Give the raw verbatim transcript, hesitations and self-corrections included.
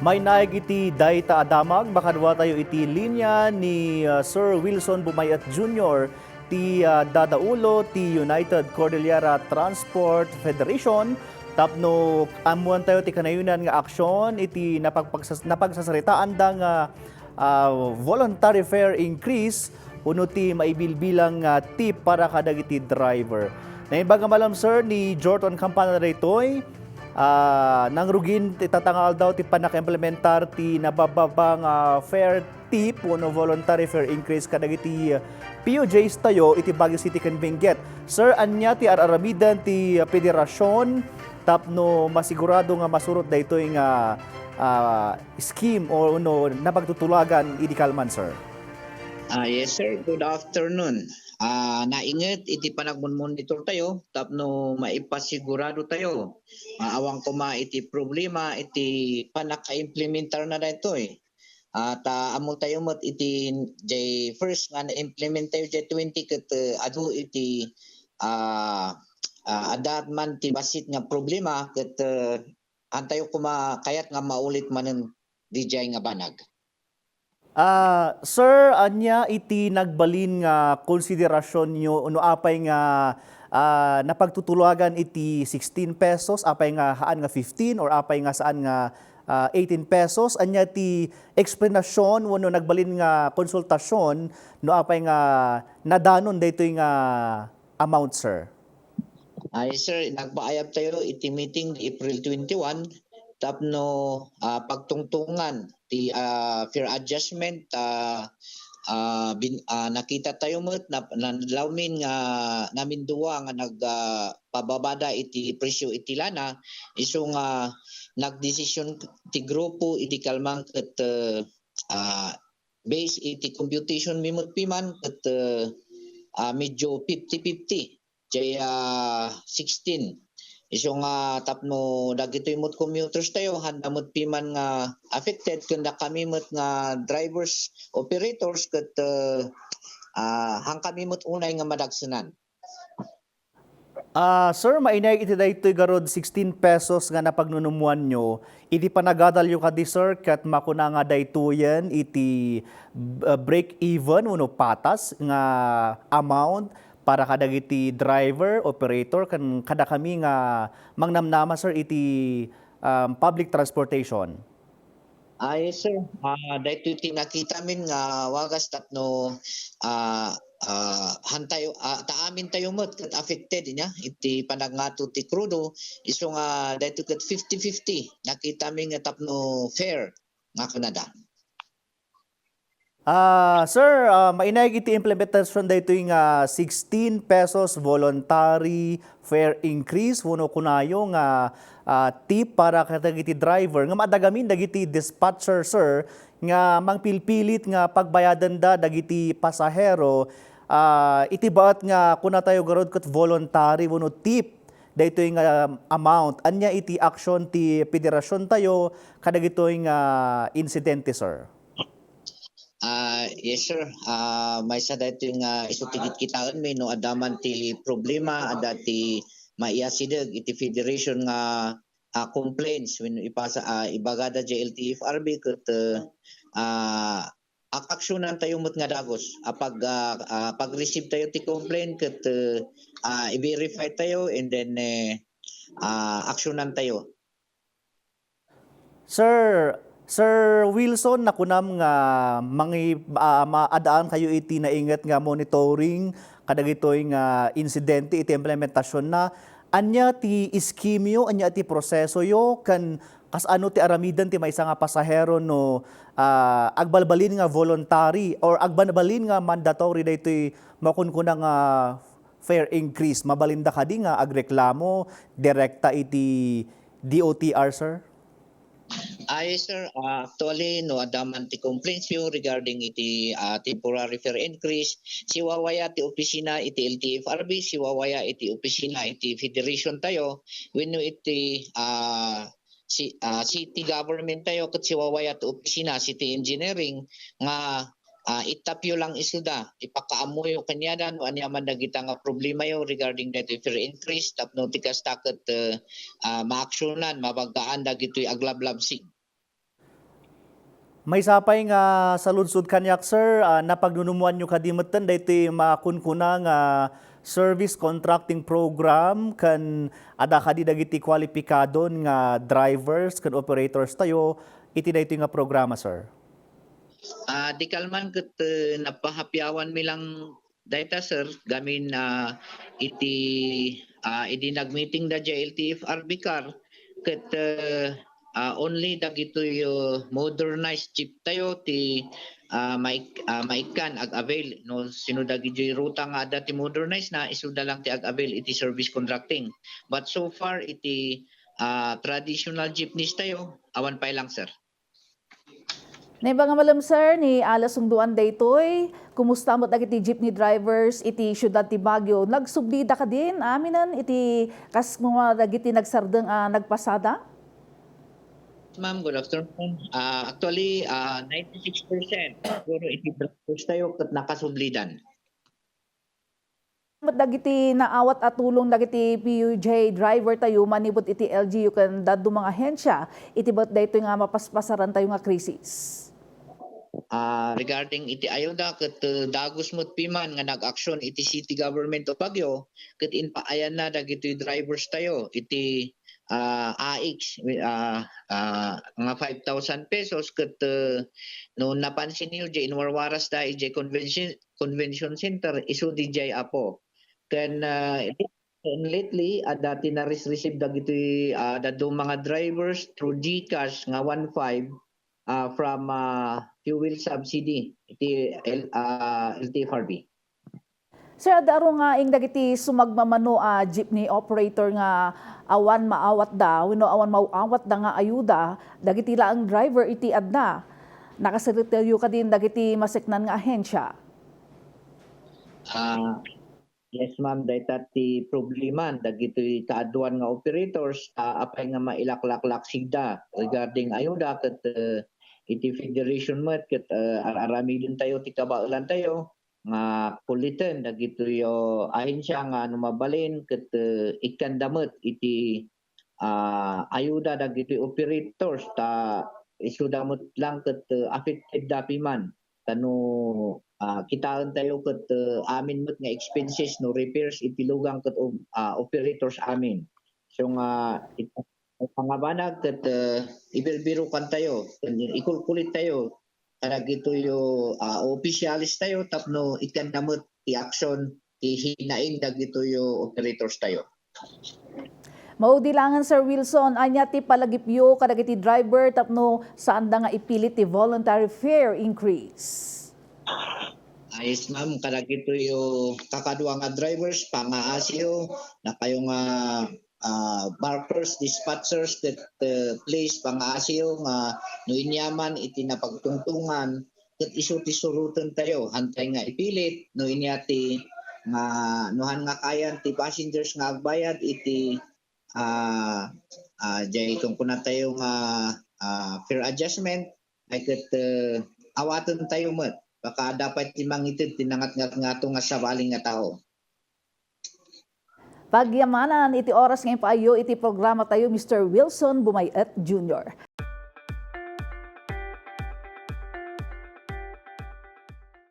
Mainaig iti dayta a damag, makaduatayo iti linia ni, ah, Sir Wilson Bumayat Junior, ti, ah, dadaulo ti United Cordillera Transport Federation, tapno ammoantayo ti kanayonan nga aksyon iti napagpagsas-, napagsasaritaanda nga, ah, voluntary fare increase wenno ti maibilbilang nga tip para kadagiti driver. Naimbag a malem, sir, ni Jorton Campana daytoy, ah, nangrugin ti tatanga aldaw ti pannakaimplementar ti nabababa nga fare tip wenno voluntary fare increase kadagiti P U Js tayo iti Baguio City ken Benguet. Sir, ania ti ar-aramiden ti federasyon tapno masigurado nga masurot daytoy nga, ah, scheme o no napagtutulagan idi kalman, sir? Ah, yes, sir. Good afternoon. Ah, nainget iti panagmon-monitor tayo tapno maipasigurado tayo. Ah, awan koma iti problema iti pannakaimplementar na daytoy. Ah, ta ammo tayo met iti jay first nga na-implement tayo jay twenty ket, eh, adu iti, ah, ah, adda man ti bassit nga problema ket, eh, antayo koma kayat nga maulit manen dijay nga banag. Ah, sir, ania iti nagbalin nga konsiderasyonyo no apay nga, ah, napagtutulagan iti sixteen pesos, apay nga haan nga fifteen, or apay nga saan nga, ah, eighteen pesos? Ania ti eksplanasyon wenno nagbalin nga konsultasyon no apay nga nadanon daytoy nga amount, sir? Ay, sir, nagpaayab tayo iti meeting April twenty-one tapno, ah, pagtungtungan ti, ah, fare adjustment, ah, ah, bin-, ah, nakita tayo met na, nanlawmin nga namindua nga nag, ah, pababada iti presyo iti lana, isu nga nagdesisyon ti grupo iti kalman ket, eh, ah, based iti computation mi met piman ket, eh, ah, medyo fifty fifty. Jay, ah, sixteen. Isu nga tapno dagitoy met commuters tayo, handa met piman nga affected, ken dakami met nga drivers, operators, ket, eh, ah, hankami met unay nga madagsenan. Ah, sir, mainaig iti daytoy garud sixteen pesos nga napagnunumuanyo, iti panagadalyo kadi, sir, ket makuna nga daytoyen iti, ah, break even wenno patas nga amount para kadagiti driver, operator, ken kadakami nga mangnamnama, sir, iti, um, public transportation? Ay, sir. Ah, daytoy ti nakitamin nga wagas tapno, ah, ah, hantayo, ah, ta amintayo met ket affected nia iti panagngato ti krudo, isu nga daytoy ket fifty fifty. Nakitamin nga tapno fair nga kunada. Ah, sir, ah, mainaig iti implementasyon daytoy nga sixteen pesos voluntary fare increase wenno kunayo nga, ah, tip para kadagiti driver ngem adda gamin dagiti dispatcher, sir, nga mangpilpilit nga pagbayadenda dagiti pasahero, ah, iti baet nga kunatayo garud ket voluntary wenno tip daytoy nga amount. Ania iti action ti federasyon tayo kadagitoy nga insidente, sir? Ah, yes, sir. Ah, maysa daytoy nga isu ti kitkitaenmi no adda man ti problema, adda ti maiasideg iti federation nga, ah, complaints wenno ipasa, ah, ibagada jay L T F R B ket, ah, ak-aksyonan tayo met nga dagus. Apag, ah, ah, pag-receive tayo ti complaint ket, ah, i-verify tayo and then, eh, ah, aksyonan tayo. Sir, Sir Wilson, nakunam nga mangi-, ah, maadaan kayo iti nainget nga monitoring kadagitoy nga insidente iti implementasyon na. Ania ti scheme yo, ania ti proseso yo, ken kasano ti aramiden ti maysa nga pasahero no, ah, agbalbalin nga voluntary or agbalbalin nga mandatory daytoy makunkuna nga fare increase? Mabalinda kadi nga agreklamo direkta iti D O T R, sir? Ah, yes, sir. Ah, actually, no, adda man ti complaints yo regarding iti, ah, temporary fare increase. Siwawaya ti opisina iti L T F R B, siwawaya iti opisina iti federation tayo, wenno iti, ah, si, ah, city government tayo, ket siwawaya ti opisina, city engineering, nga ah, itapyo lang isuda, ipakaammoyo kaniada no ania man dagita nga problemayo regarding daytoy fare increase tapno ti kasta ket, eh, ah, maaksyonan, mabaggaan dagitoy aglablabsig. Maysa pay nga saludsod kaniak, sir, ah, napagnunummoanyo kadi metten daytoy makunkuna nga service contracting program ken adda kadi dagiti kwalipikadon nga drivers ken operators tayo iti daytoy nga programa, sir? Ah, di kalman ket, eh, napahapiawanmi lang dayta, sir, gamin, ah, iti, ah, idi nagmeeting da diay L T F R B car, ket, eh, ah, only dagitoy, uh, modernized jeep tayo ti, ah, maik-, ah, maikkan ag-avail, no, sino dagidiay ruta nga adda ti modernized na, isuda lang ti ag-avail iti service contracting. But so far, iti, ah, traditional jeepneys tayo, awan pay lang, sir. Naimbag nga malem, sir, ni Ala Sungduan daytoy. Kumusta met dagiti jeepney drivers iti siudad ti Baguio? Nagsublida kadin aminen iti kas-, mga dagiti nagsardeng a nagpasada? Ma'am, good afternoon. Ah, actually, ah, ninety-six percent siguro iti drivers tayo ket nakasublidan. Met dagiti naawat a tulong dagiti P U J driver tayo manipud iti L G U ken dadduma nga ahensya iti bet daytoy nga mapaspasaran tayo nga krisis? Ah, regarding iti ayuda ket, eh, dagus met piman nga nag-aksyon iti city government of Baguio ket impaayanna dagitoy drivers tayo iti, ah, A X, ah, ah, nga five thousand pesos ket, eh, no napansin niyo, diay inwarwaras da idiay convention, convention center, isu diay apo. Ken, ah, lately, adda ti nareceive dagitoy, ah, dadduma nga drivers through GCash nga one five, ah, from, ah, fuel subsidy iti L-, ah, L T F R B. Sir, adda aro nga ing dagiti sumagmamano a jeepney operator nga awan maawatda wenno awan maawatda nga ayuda dagiti laeng driver iti adda. Nakasarityo kadin dagiti maseknan nga ahensya? Ah, yes, ma'am, dayta ti problema dagitoy kaaduan nga operators, ah, apay nga mailaklaklaksigda regarding ayuda ket, eh, iti federation met ket, eh, ar-aramiden tayo ti kabaelan tayo nga kuliten dagitoy, oh, ahensya nga no mabalin ket, eh, ikkanda met iti, ah, ayuda dagitoy operators ta isuda met lang ket, eh, affected da piman. Ta no, ah, kitaen tayo ket, eh, amin met nga expenses no repairs iti lugang ket, um, ah, operators amin. So nga, it-, pangabanag ket, eh, ibirbirokan tayo, ikulkulit tayo kadagitoy, ah, opisyales tayo tapno ikkanda met ti aksyon ti hinaing dagitoy operators tayo. Maudi langen, Sir Wilson, ania ti palagipyo kadagiti driver tapno saanda nga ipilit ti voluntary fare increase? Ayos, ma'am, kadagitoy kakadua nga drivers, pangaasiyo, dakayo nga, ah, barkers, dispatchers, ket, eh, please, pangaasiyo nga no aniaman iti napagtungtungan, ket isu ti suroten tayo, hantay nga ipilit, no ania ti nga, no han nga kayan ti passengers nga agbayad iti, ah, ah, jay kunkuna tayo nga, ah, fare adjustment, ay ket, eh, awaten tayo met. Baka dapat ti mangited ti nangatngatngato nga sabali nga tao. Pagyamanan iti oras nga impaayyo iti programa tayo, Mister Wilson Bumayet Junior.